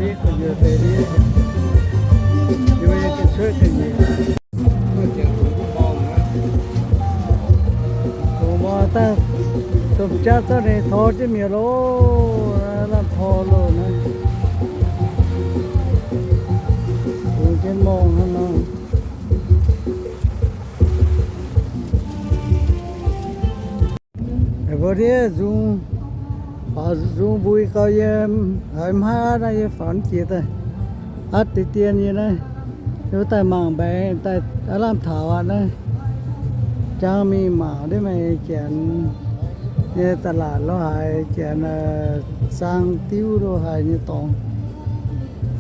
Dongh mbuo daaih domh jaav zorqv ninh tor jienv mi'aqv loh, lamh tor loh naaiv. Bungx jienv morngh hnangv nor. Mbuo ndiev nzung, faaux nzung mbui gau yiem, haiz maiv naaiv yie faaux jiex daaih, atv deix dien yie naaiv, yie daaih mangc mbaengx daaih aav lamh taux aqv naaiv. Jangx mingh mangc ndiev maengx janx nyei da'laatc lo haaix, janx zaang diuv lo haaix nyei dorngx,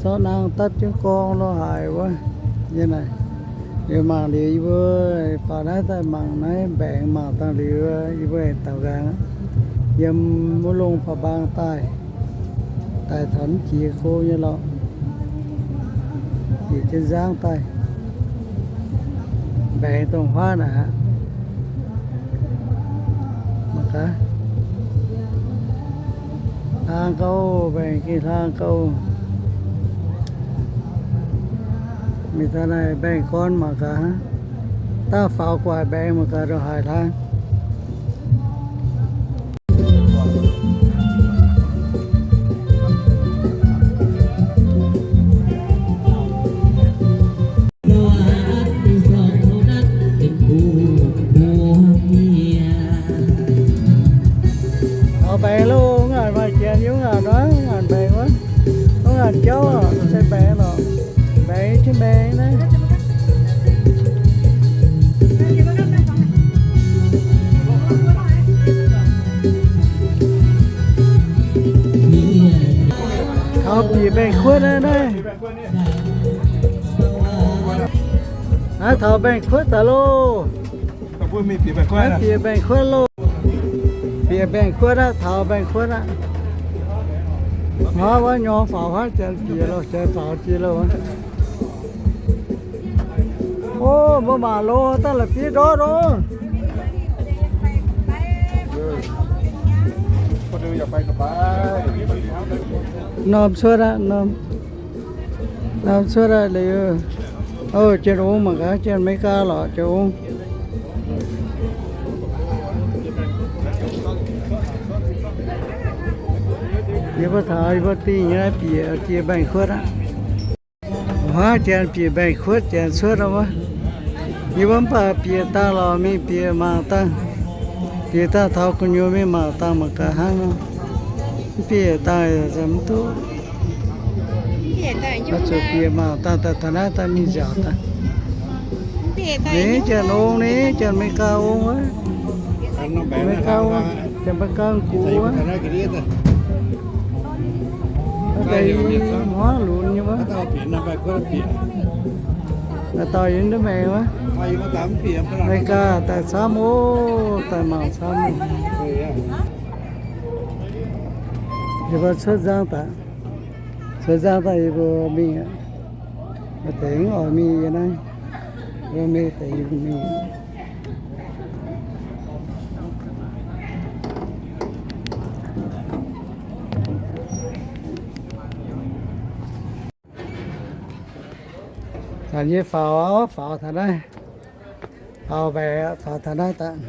zorqv naang dapv jienv gorngv lo haaix wuov nyei naaic. Liuz mangc liuz yie mbuo faaux naaiv daaih mangc naaiv mbaengx mangc dangh liuz yie mbuo aengx daaux nqaang yiem wuov longh paa mbaang daaih, daaih taux mv jiex go nyei lorqc. Bieqc jienv nzangv daaih, mbaengx dongh huaav naaic aqv. Mangc gaax, hlang gauh, mbaengx gengh hlang gauh. Mingh daaih naaic mbaengx gorn mangc gaax, daaih faaux gu'nguaaic mbaengx mangc gaax ndongc haaix hlang. Taux mbaengx loh, ngaanc maaih janx yiem ngaanc nor, ngaanc mbaengx wuov, ngaanc jauv se mbaengx lorqc, mbaengx jienv mbaengx naaiv. Taux bieqc mbaengx kuotv naaiv, naaiv. Naaiv taux mbaengx kuotv daaih loh. Naaiv bieqc mbaengx kuotv loh. Bieqc mbaengx kuotv aqv, taux mbaengx kuotv aqv. Hnangv wuov nyorng faaux hnangv janx bieqc loh, janx faaux jiex loh. O, mbuo mangc loh daaih la'bieiv ndortv oc. Norm cuotv aqv, norm, norm cuotv aqv liuz. O, janx ong mangc gaax, janx America lorqc, janx ong. Yie mbuo taux yie mbuo dingh nyei naaiv bieqc jiex mbaengx kuotv aqv. Huaav janx bieqc mbaengx kuotv, janx cuotv wuov. Yie mbuo mv baac bieqc dangh lorqc, mingh bieqc mangc dangh. Bieqc dangh taux gu'nyuoz mingh mangc dangh mangc gaax hnangv nor. Mv bieqc dangh mv duqv. Oix zuqc bieqc mangc dangh daaih taux naaiv daaih mingh nziaauc daaih. Ninh janx ong, ninh janx America ong wuov. America ong, janx America ong gux wuov. Daaih hmuangv lunx nyei wuov. Naaiv dauh yiem ndiev maengx wuov. America daaih camv oc, daaih mangc camv oc. Yie mbuo cuotv nzangv daaih, cuotv nzangv daaih yie mbuo mingh aqv. Maaih deix mv oix mingh yie naaiv, yie mbuo mingh deix yie mbuo mingh. Zanc yie faaux, faaux taux naaiv, faaux mbaengx, faaux taux naaiv daaih.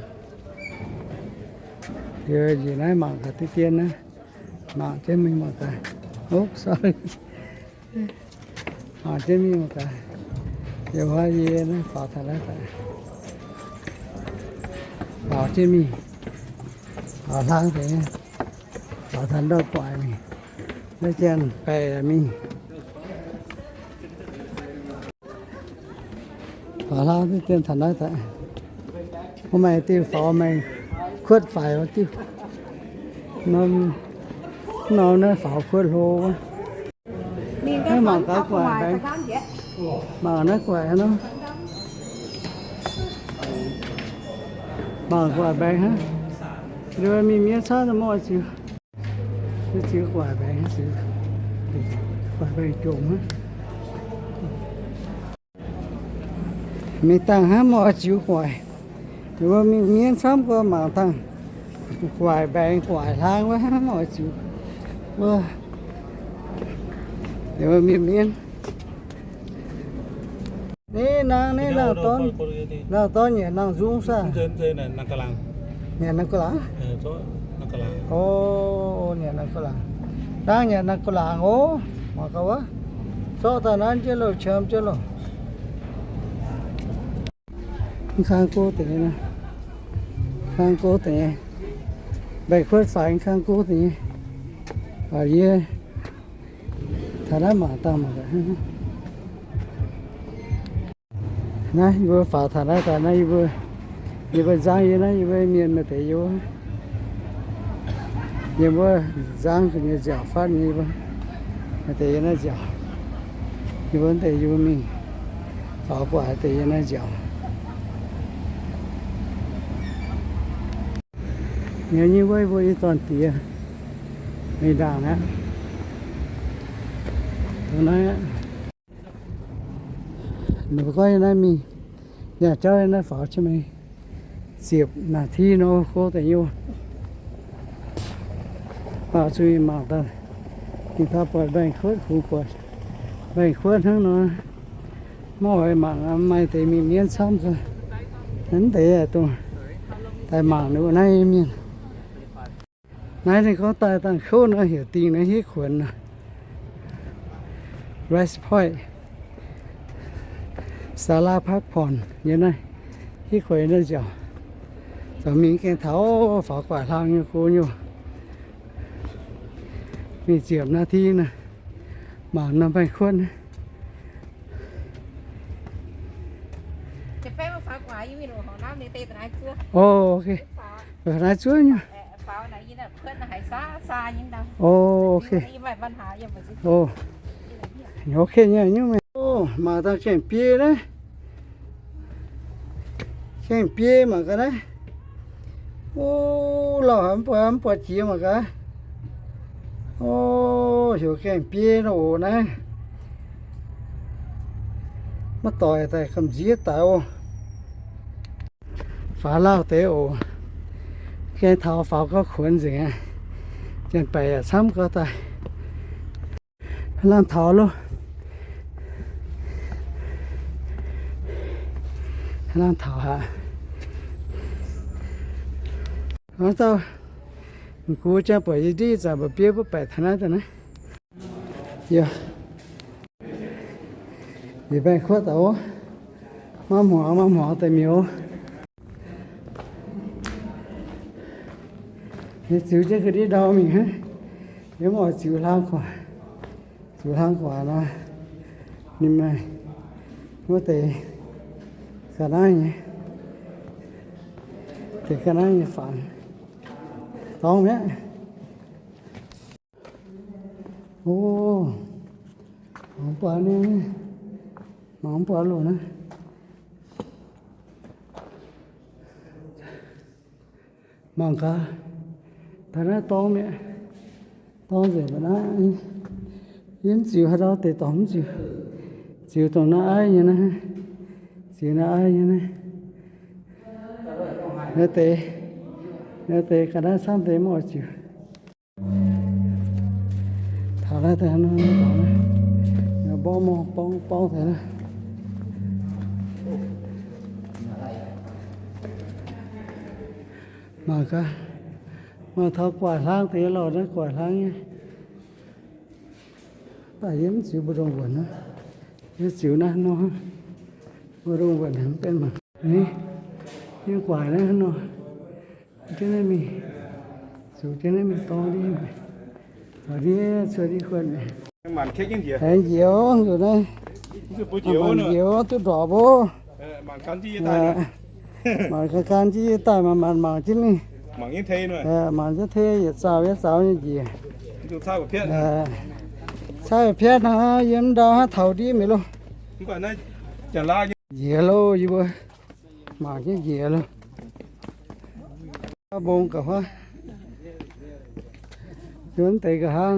Yie njiec naaiv mangc gaax diqv dien naaiv, mangc jienv mingh mangc gaax. Ov, sorry. Mangc jienv mingh mangc gaax. Yie huaav yie naaiv faaux taux naaiv daaih, faaux jienv mingh, faaux hlang deix, faaux taux ndortv guaix mingh. Naaiv janx baeqc mingh. Faaux hlang diqv dien taux naaiv daaih. Mbuo maaih diuh faaux maengx kuotv faix wuov diuh. Norm, norm naaiv faaux kuotv hlo wuov. Naaiv mangc gaax guaix mbaengx. Mangc naaiv guaix hnangv nor. Mangc guaix mbaengx hnangv. Mingh miev camv mv oix ziux. Ziux guaix mbaengx, guaix mbaengx jomc hnangv. Mingh dangh hnangv mv oix ziux guaix. Mbuo mingh miev camv gorx mangc dangh guaix mbaengx guaix hlang wuov hnangv mv oix ziux. Wuov, Mienh mienv. Ni naang, ni naang dorn, naang dorn nyanc naang nzung saah? Nyanc naang gu'laangc? O, nyanc naang gu'laangc. Naang nyanc naang gu'laangc oc. Mangc gaax wuov. Zorqv daaih nanv jienv loh, qiemx jienv loh. Kangv gouv deix nyei, kangv gouv deix nyei. Mbaengx-kuotv faix kangv gouv deix nyei. Yie taux naaiv mangc dangh mangc. Naaiv yie mbuo faaux taux naaiv daaih naaiv, yie mbuo, yie mbuo nzangv yie naaiv, yie mbuo mienh maaih deix yie mbuo, yie mbuo nzangv gu'nyuoz nziaauc fatv nyei, yie mbuo maaih deix yie naaiv nziaauc. Yie mbuo deix yie mbuo mingh faaux gu'nguaaic deix yie naaiv nziaauc. Nyei nyei wuov, mbuo i dorn-diex mingh ndaangc aqv. Dongh naaiv aqv. Ninh mbuo gorngv yie naaiv mingh, yangh jauv yie naaiv faaux qiex mingh ziepc นาที nor, gouv deix nyei. Baac zuqc mingh mangc daaih, mingh taux buatc mbaengx-kuotv, kungx buatc mbaengx-kuotv hnangv nor. Maiv oix mangc, maaih deix mingh mienv camv gau. Mv deix dongh daaih mangc ninh mbuo naaiv mienh. Naaiv ninh gorngv daaih dangh kouv nor, heuc dingh nor hitv kuonx nor. Rest point, ສາລາພັກຜ່ອນ yiem naaiv, hitv kuonx yiem naaiv nziaauc. Zoux mingh gaengh taux faaux gu'nguaaic hlang nyei go nyei. Mingh ziepc นาที naaiv, mangc norm baengh kuotv naaiv. O, ok. Naaiv zuov nyei. O, ok. Ok nyei, nyungc mienh. O, mangc dangh gaengh biei naaiv. Gaengh biei mangc gaax naaiv. O, lauh haic, mv buatc, mv buatc jiex mangc gaax. O, heuc gaengh biei nor oc naaiv. Maiv doic daaih gamh nziev daaih oc. Faaux lauh deix oc. Gaengh taux faaux gauh kuonx nzengc aqv. Janx-baeqc yaac camv gauh daaih. Laangh taux loh. Laangh taux haic. Hnangv dauh m'gux janx-baeqc yie ndiev zanc mbuoqc biei mbuo baeqc taux naaiv daaih naaiv. Yie, yie mbaengx-kuotv daaih oc. Maiv hmuangx, maiv hmuangx daaih miuc oc. Yie ziux jienv ga'ndiev ndau mingh hnangv. Yie mv oix ziux hlang gu'nguaaic. Ziux hlang gu'nguaaic nor, ninh maaih wuov deix ga'naaiv nyei, deix ga'naaiv nyei fangx. Dorngx mi'aqv. O, mangc mv buatc ni, mangc mv buatc loh naaiv. Mangc gaax, daaih naaiv dorngx mi'aqv. Dorngx nzengc daaih naaiv. Yie mv ziux haaix ndau deix dorngx mv ziux. Ziux dongh naaiv aiv nyei naaiv. Ziux naaiv aiv nyei naaiv. Naaiv deix, naaiv deix ga'naaiv camv deix mv oix ziux. Taux naaiv daaih nor, mborqv mor borngv borngv deix naaiv. Mangc gaax, mangc taux gu'nguaaic hlang deix lorqc, naaiv gu'nguaaic hlang nyei. Daaih yie mv ziux mbu'ndongx wuonc naaiv. Yie ziux naaiv nor, mbu'ndongx wuonc mv benx mangc. Ni, yie gu'nguaaic naaiv nor. Jienv naaiv mingh, zuqc jienv naaiv mingh dorng ndiev, dorng ndiev cuotv ndiev guanh. Aengx njiec nzuqc naaiv, mangc njiec duqv ndorpc mbuo. Mangc gan gan jienv yie daaih, mangc mangc jienv mingh. Mangc jienv tei yietc zaux yietc zaux nyei njiec. Caaiv piatv hnangv, yiem ndau hnangv taux ndiev mi'aqv loh. Njiec loh yie mbuo. Mangc jienv njiec loh. Mbong ga'huaav. Yiem deix ga'haav.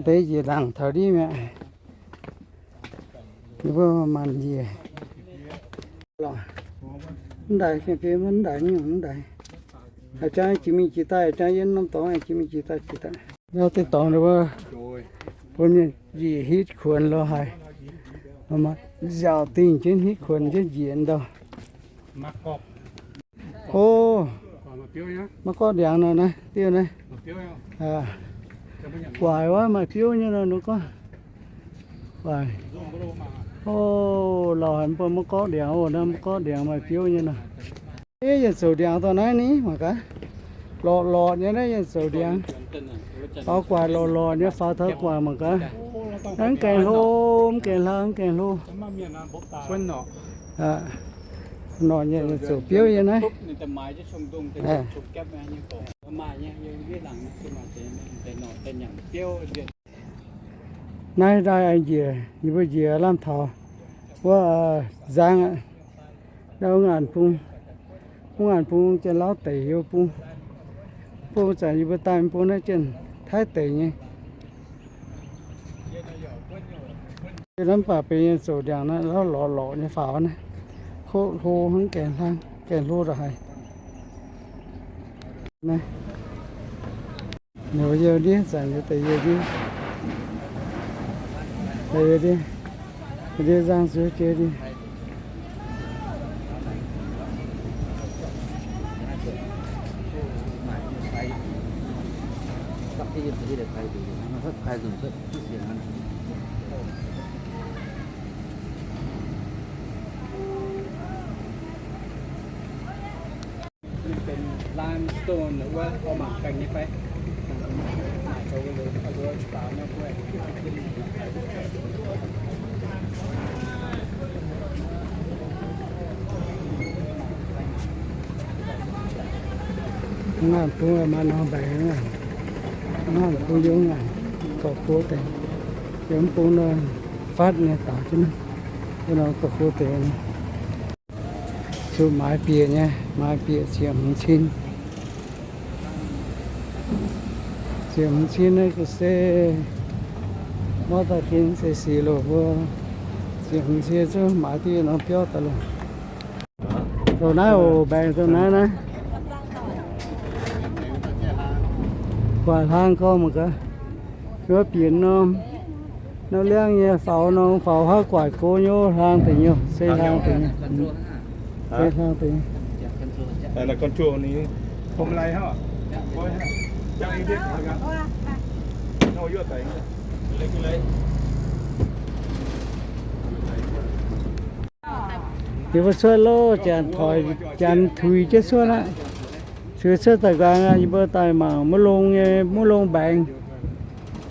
Deix njiec ndaangc taux ndiev mi'aqv. Yie mbuo maanc njiec. Mv ndaaih, mv ndaaih, mv ndaaih. Jangx jiex mingh jiex daaih, jangx yiem norm dorngx jiex mingh jiex daaih jiex daaih. Nor deix dorngx wuov, bun mienh njiec hitv kuonx lo haic. Nziaauc dingh jienv hitv kuonx jienv njiec ndau. O, maiv gorngv ndiangx nor naaiv diuh naaiv. Guaix wuov maaih biouv nyei nor, ninh gorngv. Guaix. O, lauh haic, mv baac maiv gorngv ndiangx oc, naaiv maiv gorngv ndiangx maaih biouv nyei nor. Yie yienh zouc ndiangx dorh naaiv ni mangc gaax. Lorqc lorqc nyei naaiv yienh zouc ndiangx. Faaux guaix lorqc lorqc nyei, faaux taux guaix mangc gaax. Mv gaengh hlo, mv gaengh hlang, mv gaengh hlo. Norqc nyei yienh zouc biouv nyei naaiv. Naaiv ndaaih njiec, yie mbuo njiec lamh taux wuov nzangv aqv. Ndau ngaanc bung, bung ngaanc bung Janx-Lauv deic yie bung. Bung zanc yie mbuo daaih bung naaiv Janx-, Taiv deic nyei. Hnamv baac benx nyei zouc ndiangx naaiv, lorqc lorqc nyei faaux naaiv. Koqv hlo hnangv, gaengh hlo ndongc haaix. Naaiv, yie ndiev zanc deix yie ndiev, ndiev nzangv zuov jienv ndiev. Limestone wuov, mangc gaax nyei fai? Ngaanc bung maaih norm mbaengx, ngaanc bung yiem ngaanc gorqv-gux deix, yiem bung nor fatv nyei daux jienv, yiem nor gorqv-gux deix. Zuqc maaiz bieqc nyei, maaiz bieqc ziepc hmz cin. Ziepc hmz cin naaiv ga'sie, maiv daaih kin se sic loc mbuo. Ziepc hmz cin zungv maaiz diuh norm biauv daaih loc. Zoux naaiv oc, mbaengx zoux naaiv naaiv. Guaax hlang gorngv mangc gaax. Zuov bieqc norm, norm liangv nyei faaux norm, faaux huaav guaic go nyei, hlang deix nyei, se hlang deix nyei. Se hlang deix nyei. Yie mbuo cuotv loh, janx toix, janx tuix jienv cuotv aqv. Cuotv cuotv daaih nqaang aqv, yie mbuo daaih mangc mu'long nyei, mu'long mbaengx.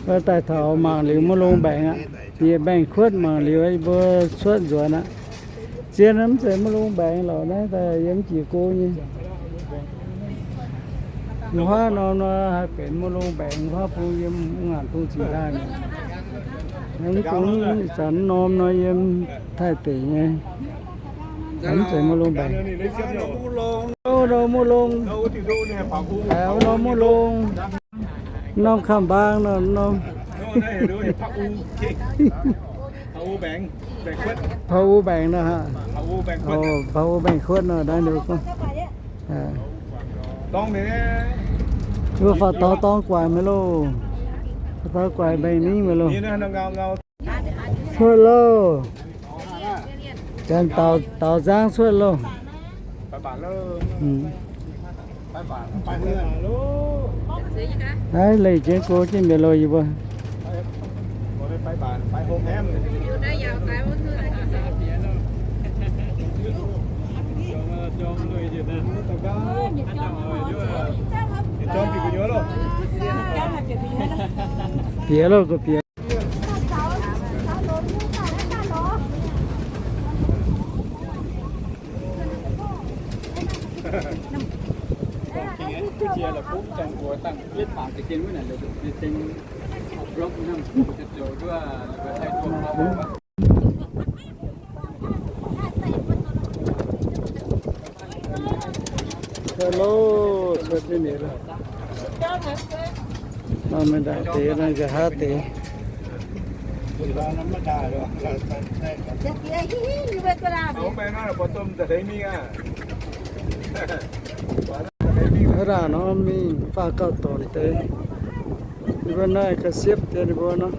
Mbuo daaih taux mangc liuz mu'long mbaengx aqv. Yietc mbaengx-kuotv mangc liuz, yie mbuo cuotv nzuonx aqv. Zien mv zeiz mu'long mbaengx lorqc, naaiv daaih yiem jiex go nyei. Huaav norm nor haih benx mu'long mbaengx, huaav bung yiem ngaanc bung ziqc daaih mi'aqv. Mv bung ih zanc norm nor yiem Taiv deic nyei. Mv zeiz mu'long mbaengx. Wuov norm mu'long, wuov norm mu'long, norm kamx mbaang nor, norm pau u mbaengx nor, pau u mbaengx-kuotv nor, naaiv ninh gorngv. Wuov faaux taux dorng guaix mingh loh. Faaux taux guaix mbaengx mingh mingh loh. Cuotv loh. Janx daaux nzangv cuotv loh. Naaiv leih jienv go jienv mienh loh yie mbuo. Bieqc loh, go bieqc. Hello, cuotv jienv mi'aqv. Nor mingh ndaangc deix, nor nqa'haav deix. Aav, ndaangc nor mingh faah gauh dorngc deix. Mbuo naaiv ga'siepv dien mbuo nor.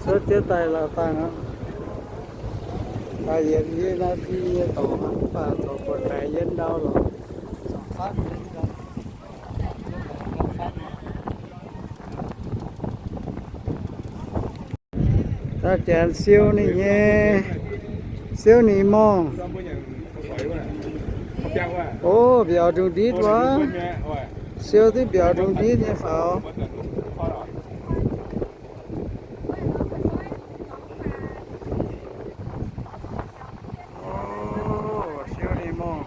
Cuotv jienv daaih lorz dangh aqv. Daaih yietc yie naaiv dien nyei dorngx, mv baac zoux buatc maengx yiem ndau lorqc. Daaih janx siou ninh nyei, siou ninh mor. O, mbiauz ndungh nditv wuov. Siou duqv mbiauz ndungh nditv nyei faaux. O, siou ninh mor.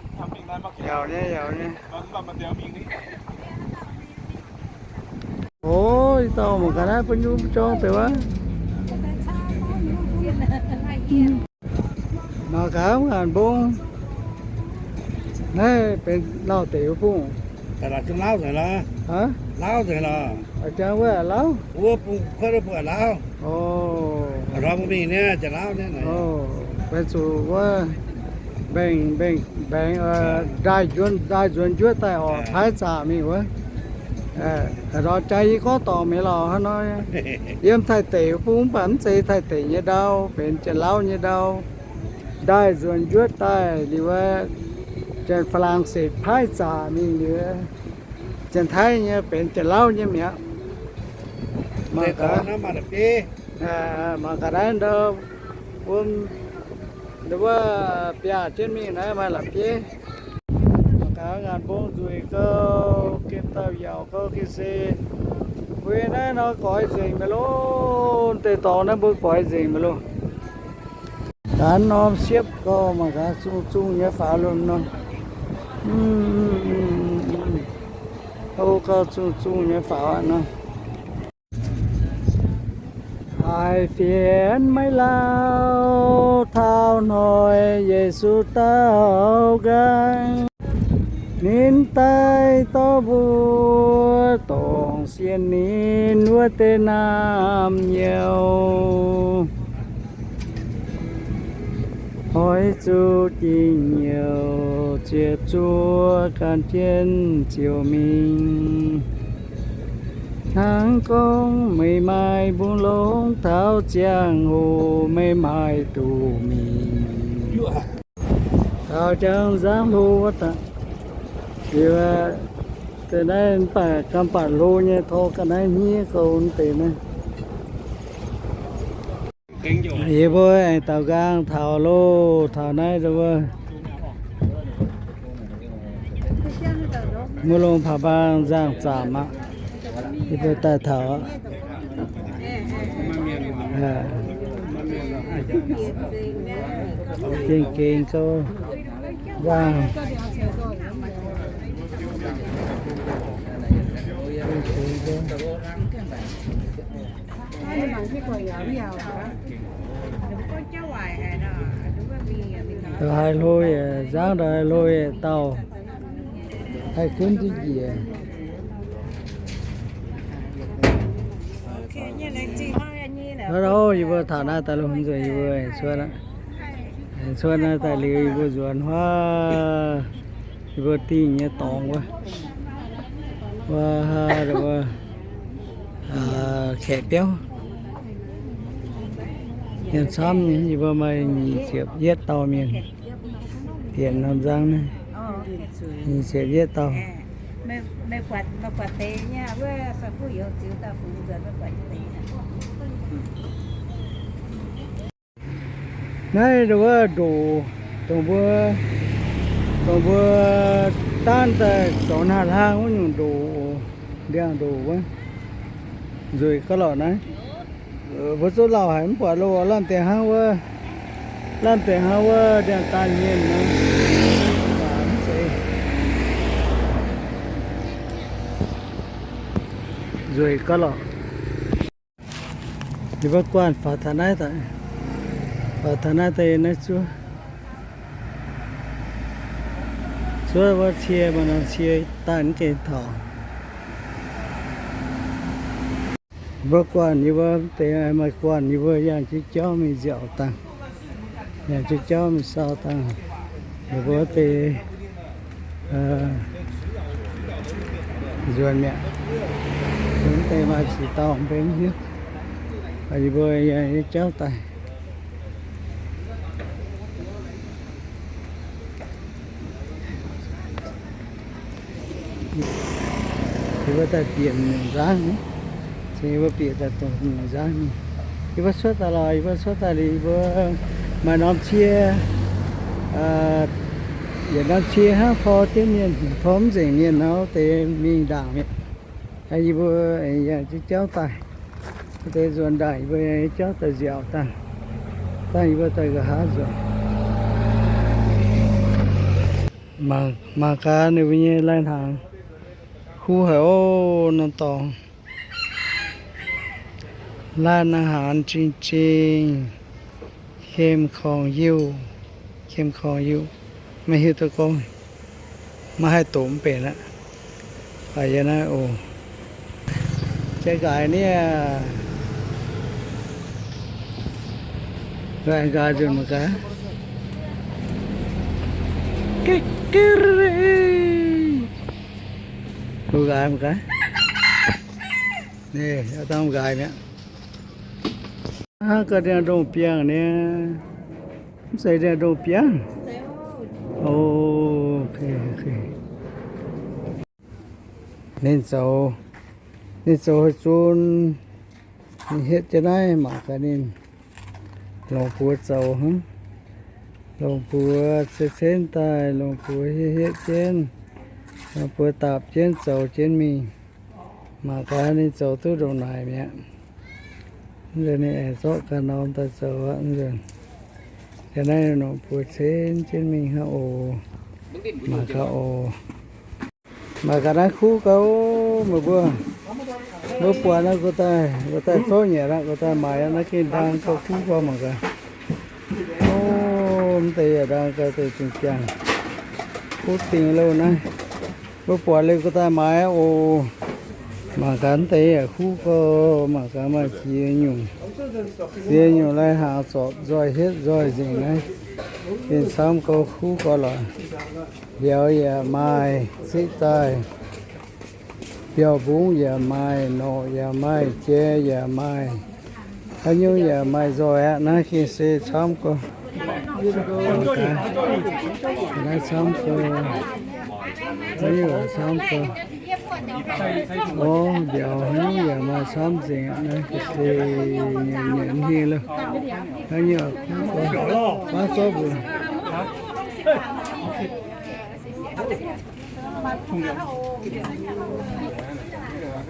Yaauc nyei, yaauc nyei. O, ih dauh mangc gaax naaiv bun nyungc jorng deix wuov. Mangc gaax ngaanc mbong. Naaiv benx lauh deic wuov bung. Lauh nzengc lorqc. Aa, jangx wuov lauh. Wuov bung kuotv wuov bung lauh. O, mbuo mingh nyei jiex lauh nyei. O, benx zuqc wuov mbaengx, mbaengx, mbaengx, ndaaih nzuonx, ndaaih nzuonx njuotv daaih oc, paaiv zaqc mingh wuov. Ndortv jaax yie gorngv dorngc mingh lauh hnangv nor. Yiem Taiv deic wuov bung mv baac mv zeiz Taiv deic nyei ndau, benx Janx-Lauv nyei ndau. Ndaaih nzuonx njuotv daaih liuz wuov, Janx-Faa^lang^setc paaiv zaqc mingh liuz, Janx-Taiv nyei benx Janx-Lauv nyei mi'aqv. Mangc gaax, mangc gaax naaiv ndau, wuom, ndau wuov biaav jienv mingh naaiv maaih la'bieiv. Mangc gaax ngaanc mbong nzueic gau, gemh dauh yaauc gau gengh se. Mbuo naaiv nor goix nzengc mi'aqv loh. Deix dorngx naaiv mbuo goix nzengc mi'aqv loh. Gaax norm siepv gau, mangc gaax zungh zungh nyei faaux lomh nor. O, gauh zungh zungh nyei faaux aqv nor. Haiz fienx maiv lauh, taux hnoi Yesu daaux nqaang, ninh daaih dorh mbuo dongh sienx ninh wuov deix naamh nyouz. Oix zuqc njien-youh ziepc zuoqv gan jienv ziouc mingh. Hnangv gorngv meih maaih mbu'ndongx taux ziangh hoc meih maaih duqv mingh. Taux jangx nzangv hlo wuov daaih. Liuz, deix naaiv mv baac ganh baac hlo nyei, tor ga'naaiv hniev gou deix naaiv. Yie mbuo aengx daaux nqaang taux loh, taux naaiv wuov. Mbuo longc paav-mbaang nzangc zaamc aqv. Yie mbuo daaih taux aqv. Gengh gengh gouv nzangc. Ndongc haaix hlo yaac nzangv, ndongc haaix hlo yaac dauh, haih gunv duqv njiec. Ov, yie mbuo taux naaiv daaih lungh nzueic, yie mbuo cuotv, cuotv naaiv daaih liuz yie mbuo nzuonx huaav, yie mbuo dingh nyei dorngx wuov, wuov, wuov, kaeqv biauv. Mienh camv nyei, yie mbuo maaih nyic ziepc yietv dauh mienh. Dienc norm nzangv naaiv, nyic ziepc yietv dauh. Naaiv ndongc wuov ndoqc, dongh mbuo, dongh mbuo daanv daaih zoux hnangv hlang wuov nyungc ndoqc, ndiangx-ndoqc wuov, nzueic gauh lorqc naaiv. Mbuo zuqc lauh haic mv buatc loh, lamh deix hnangv wuov, lamh deix hnangv wuov ndiangx-daanh mienh nor, mv zeiz, nzueic gauh lorqc. Yie mbuo guanh faaux taux naaiv daaih, faaux taux naaiv daaih naaiv zuov, zuov wuov cie maaih norm cie daaih mv gengh taux. Mbuo guanh yie mbuo deix maaih guanh yie mbuo yangh jienv jauv mingh nziaauc dangh, yangh jienv jauv mingh sau dangh, ninh mbuo deix nzuonx mi'aqv. Mv deix maaih ziex dauh mbenc hiuv, yie mbuo yangh jienv jauv daaih. Yie mbuo daaih bieqc nyungc nzangv, cingx yie mbuo bieqc daaih dongh nyungc nzangv mingh. Yie mbuo cuotv daaih lorqc, yie mbuo cuotv daaih liuz yie mbuo maaih norm cie, yietc norm cie hnangv tor jienv mienh, tor mv nzengc mienh nor deix mingh ndaangc mi'aqv. Yie mbuo yangh jienv jauv daaih, deix nzuonx ndaangc yie mbuo yangh jienv jauv daaih nziaauc dangh, dangh yie mbuo daaih nqa'haav nzuonx. Mangc gaax ninh mbuo nyei lai-hnaangx kuv haic oc, norm dorngx. Laanh อาหาร jing-jing, เข้มข้นอยู่, เข้มข้นอยู่, maiv hiuv duqv gorngv, maiv haih doqc mv benx aqv. Baac yie naaiv oc, jai nqaaix niaa, nqaaix nqaaix nzunc mangc gaax. Nqaaix mangc gaax. Ninh dangh nqaaix mi'aqv. Hnangv ga'ndongh biangh niaa. Mv zeiz ndongh biangh. Ninh zoux, ninh zoux haaix zunc, ninh hietv jienv naaiv mangc gaax ninh. Longc buoz zoux hnangv. Longc buoz cen-cen daaih, longc buoz hietv hietv jienv, longc buoz dapc jienv zoux jienv mingh. Mangc gaax ninh zoux duqv ndongc naaic mi'aqv. Ninh aengx zorqv ganh norm daaih zoux aqv. Yie naaiv longc buoz cen jienv mingh hnangv oc. Mangc gaax oc. Mangc gaax naaiv kuv gauh, meih mbuo, mbuo buatc naaiv nqox daaih, nqox daaih zorqv nyei aqv, nqox daaih maaiz naaiv gengh ndaang gauh kuv gauh mangc gaax. O, mv deix yaac ndaang gauh deix zingh jangh, kuv dingh louh naaiv. Mbuo buatc liuz nqox daaih maaiz oc. Mangc gaax mv deix yaac kuv gauh, mangc gaax maaih ziex nyungc, ziex nyungc lai-hnaangx zorpc nzoih hietv nzoih nzengc naaiv. Gengh camv gauh kuv gauh lorqc. Mbiauz yaac maaih, ziqv daaih, mbiauz mbungv yaac maaih, norqc yaac maaih, jai yaac maaih, haaix nyungc yaac maaih nzoih aqv. Naaiv gengh se camv gauh, naaiv camv gauh, haaix nyungc yaac camv gauh. Orv, mbiauz haaix nyungc yaac maaih camv nzengc aqv. Naaiv ga'sie nyanc nyanc hingh loh. Haaix nyungc kuv gauh, baav zorqv mbuo.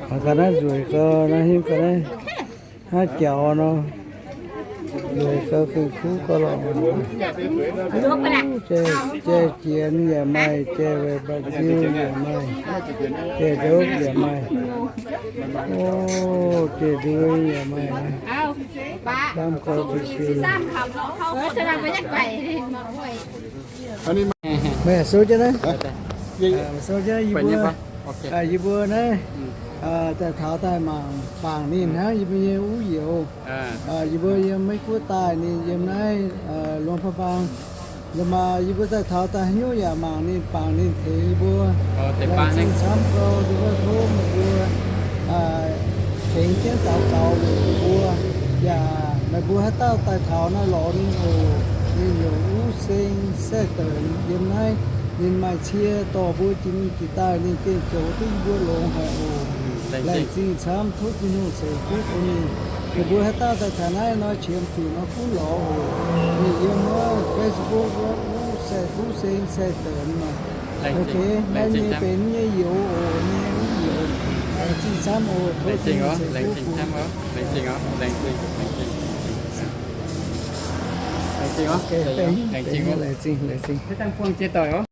Mangc gaax naaiv nzueic gauh, naaiv hingv gauh naaiv, hnangv jaux nor. Nzueic gauh gengh kuv gauh lorqc. Jai, jai jienx yaac maaih, jai weic mba'nziu yaac maaih, jai ndopv yaac maaih. O, jai ndui yaac maaih. Camv gauh kuv siou. Meih sou jienv naaiv, sou jienv yie mbuo, yie mbuo naaiv daaih taux daaih mangc bangc ninh hnangv yie mbuo nyei wuov youz. Yie mbuo yiem Meiv Guoqv daaih, ninh yiem naaiv Luang Prabang. La'maah yie mbuo daaih taux daaih haaix nyungc yaac mangc ninh, bangc ninh tengx yie mbuo. Laengz zingh camv gauh, yie mbuo tov meih mbuo tengx jienv daux gaux weic mbuo. Yaac meih mbuo haaix dauh daaih taux naaiv lorz ninh oc. Ninh yaac uv seng sai-deix yiem naaiv. Ninh maaih cie dorh mbuo jiex mingh jiex daaih, ninh gengh zoux duqv yie mbuo longx haic oc. Laengz zingh camv, tov Tin-Hungh ceix fuqv bun ninh. Meih mbuo haaix dauh daaih taux naaiv nor, qiemx zuqc nor gunv lorz oc. Ninh yiem wuov Facebook wuov uv sai-, uv seng sai-deix maah. Ok, naaiv nyei benx nyei youz oc, nyei wuov youz. Laengz zingh camv oc, tov Tin-Hungh ceix fuqv bun. Laengz zingh, laengz zingh.